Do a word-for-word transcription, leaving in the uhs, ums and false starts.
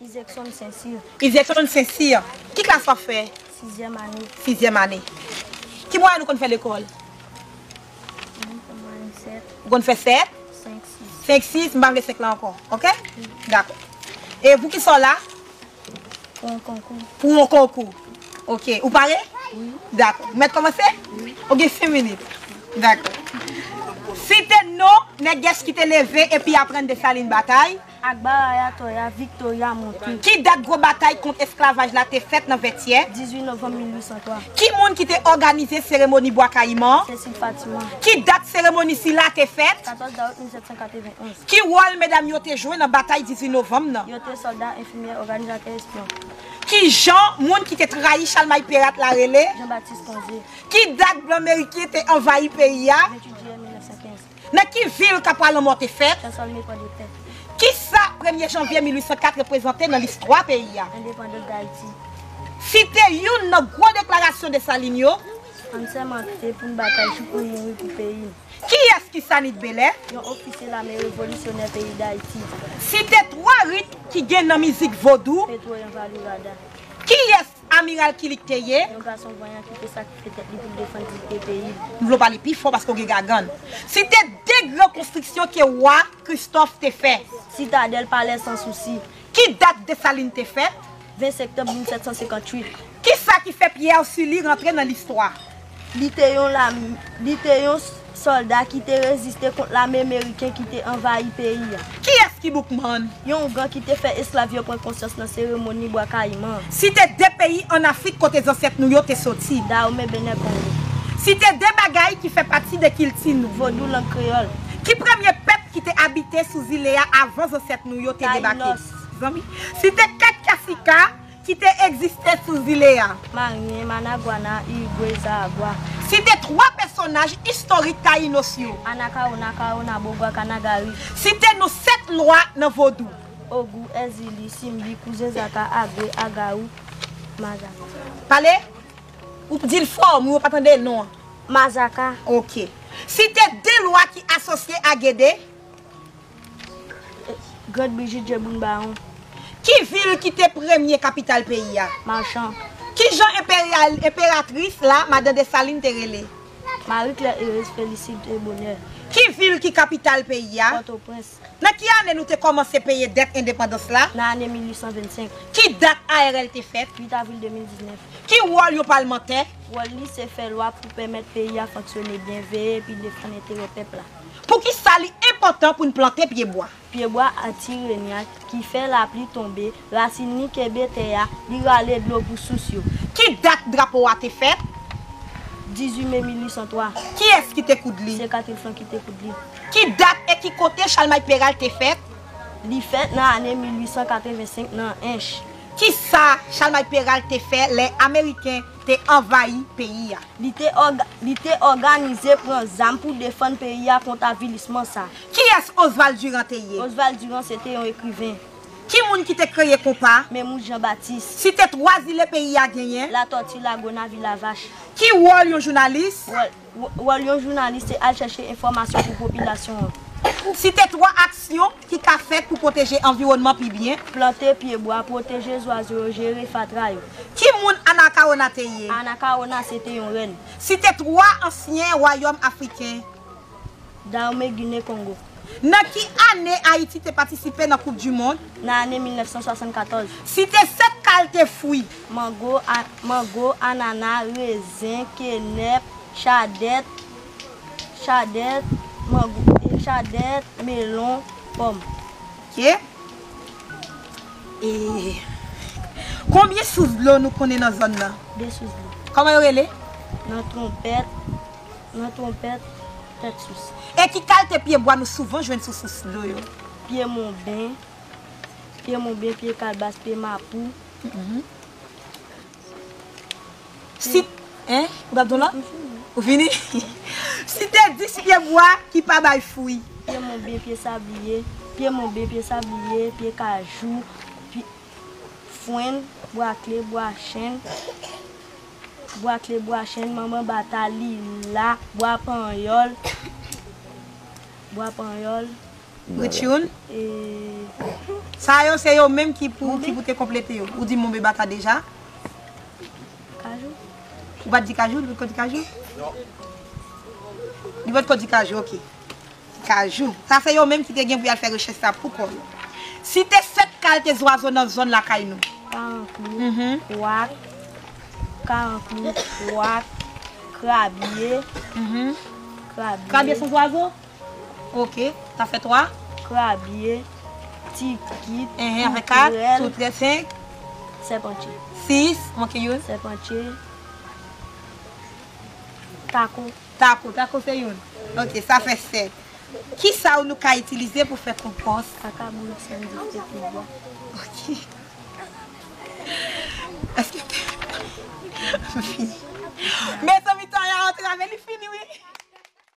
Izekson Sensir. Izekson Sensir. Ki klas w ap fè? Sizyèm ane. Sizyèm ane. Ki mwayèn ou konn fè lekòl? Mwen fè mwayèn sèt. Ou konn fè sèt? Senk, sis. Senk, sis, m pa vle senk la ankò. Oke? Dakò. E pou ki sa w la? Pou yon konkou. Pou yon konkou. Oke. Ou pare? Wi. Dakò. Mèt kòmanse? Wi. Ou gen senk minit. Dakò. Site non nègès ki te leve epi aprann Desalin batay. Akbar, Ayatoya, Viktorya, Montou. Ki dat gwo batay kont esklavaj la te fèt nan Vètyè? Dizuit novanm mil uit san twa. Ki moun ki te òganize seremoni Bwa Kayiman? Sesil Fatima. Ki dat seremoni sila te fèt? Katòz dawou mil sèt san katreven onz. Ki wòl medam yo te jwe nan batay dizuit novanm nan? Yo te sòlda, enfimyè, òganizatè, espyon. Ki jan moun ki te trayi Chalmay Perat la rele? Jan Batis Ponze. Ki dat blan meriken te anvayi peyi a? Venntuit jiyè mil nèf san kenz. Nan ki vil Kapwa Lanmò te fèt? Chansolme, Pòdepè. Kisa premye janvye mil uit san kat reprezante nan listwa peyi a? Endepandans Dayiti. Site youn nan gwo deklarasyon Desalin yo. Ann sèmante pou n batay jouk nou mouri pou peyi n. Kiyès ki Sanit Belè? Yon ofisye lame revolisyonè peyi Dayiti. Site twa rit ki gen nan mizik vodou. Petwo Yanvalou Rada. Kiyès Amiral Kilik te ye? Yon gason vanyan ki te sakrifye tèt li pou l defann diyite peyi l. M vle w pale pi fò paske w gen gagann. Site de gran konstriksyon ke wa Kristòf te fè. Sitadèl, Palè Sansousi. Ki dat Desalin te fèt? Ven septanm mil sèt san senkantuit. Kisa ki fè Pyè Sili rantre nan listwa? Li te yon lam-, li te yon sòlda ki te reziste kont lame meriken ki te anvayi peyi a. Kiyès ki Boukman? Yon ougan ki te fè esklav yo pran konsyans nan seremoni Bwa Kayiman. Site de peyi ann Afrik kote zansèt nou yo te soti. Dawome, Benè, Kongo. Site de bagay ki fè pati de kilti nou. Vodou, lang kreyòl. Ki premye pèp ki te abite sou zile a avan zansèt nou yo te debake? Tayinòs. Zanmi, site kat kasika ki te egziste sou zile a. Maryen, Managwana, Irigwe, Zaragwa. Site twa pèsonaj istorik Tayinòs yo. Anakawona, Kawona, Bogwa, Kanagari. Site non sèt lwa nan vodou. Ogou, Èzili, Simbi, Kouzen Zaka, Agwe, Agawou, Mazaka. Pale. Ou di l fò, moun yo pa tande l non. Mazaka. Oke. Site de lwa ki asosye a Gede. Grande Brigitte, Jeboun Bawon. Ki vil ki te premye kapital peyi a? Machan. Ki jan enperyal, enperatris la, madan Desalin te rele? Marie Claire Thérèse Félicité Bonheur. Ki vil ki kapital peyi a? Pòtoprens. Nan ki ane nou te kòmanse peye dèt endepandans la? Nan ane mil uit san vennsenk. Ki dat A R L te fèt? Uit avril de mil diznèf. Ki wòl yon palmantè? Wòl li se fè lwa pou pèmèt peyi a fonksyone byen, veye epi defann enterè pèp la. Poukisa li enpòtan pou n plante pyebwa? Pyebwa atire nyaj ki fè lapli tonbe, rasin li kenbe tè a, li rale dlo pou sous yo. Ki dat drapo a te fèt? Dizuit me mil uit san twa. Kiyès ki te koud li? Se Catherine Flon ki te koud li. Ki dat e ki kote Chalmay Peral te fèt? Li fèt nan ane mil uit san katrevensenk nan Ench. Kisa Chalmay Peral te fè lè Ameriken te anvayi peyi a? Li te òga-, li te òganize pran zam pou defann peyi a kont avilisman sa. Kiyès Oswald Durand te ye? Oswald Durand se te yon ekriven. Ki moun ki te kreye konpa? Memous Jean Baptiste. Site twa zile peyi a genyen? Latòti, Lagona, Vilavach. Ki wòl yon jounalis? Wòl, wò-, wòl yon jounalis se al chèche enfòmasyon pou popilasyon an. Site twa aksyon ki ka fèt pou pwoteje anviwònman pi byen? Plante pyebwa, pwoteje zwazo yo, jere fatra yo. Ki moun Anakawona te ye? Anakawona se te yon rèn. Site twa ansyen wayòm afriken? Dawome, Gine, Kongo. Nan ki ane Ayiti te patisipe nan Koup di Mond? Nan ane mil nèf san swasannkatòz. Site sèt kalte fwi? Mango, a-, mango, anana, rezen, kenèp, chadèt, chadèt, mango, e, chadèt, melon, pòm. Oke. E konbyen sous dlo nou konnen nan zòn nan? De sous dlo. Kòman yo rele? Nan twonpèt, nan twonpèt, tèt sous. E ki kalte pyebwa nou souvan jwenn sou sous dlo yo? Pye monben, pye monben, pye kalbas, pye mapou. Mhm. Si, en, ou t ap di w lòt? Ou fini? Site dis pyebwa ki pa bay fwi. Pye monben, pye sabliye, pye monben, pye sabliye, pye kajou, pye fwenn, bwa kle, bwa chenn, bwa kle, bwa chenn, manman bata, lila, bwa panyòl, bwa panyòl. Ritchoun. Sa yo, se yo menm ki pou, ki pou te konplete yo. Ou di monbe bata deja? Kajou. Ou pa t di kajou? Li pa t di kajou? Non. Li pa t di kajou, ok. Kajou. Sa se yo menm ki te gen pou y al fè rechèch sa pou kò yo. Site sèt kalite zwazo nan zòn lakay nou. Karanklou, wak, karanklou, wak, krabye, krabye. Krabye se yon zwazo? Ok, sa fè twa. Krabye, tikit, toutrèl, senk. Sèpantye. Sis, manke youn. Sèpantye. Tako. Tako, tako se youn. Ok, sa fè sèt. Kisa nou ka itilize pou fè konpòs? Kaka, boulon, sèl, dife, pibwa. Ok. Èske m fini? Mezanmi, tan an antrave, li fini, wi.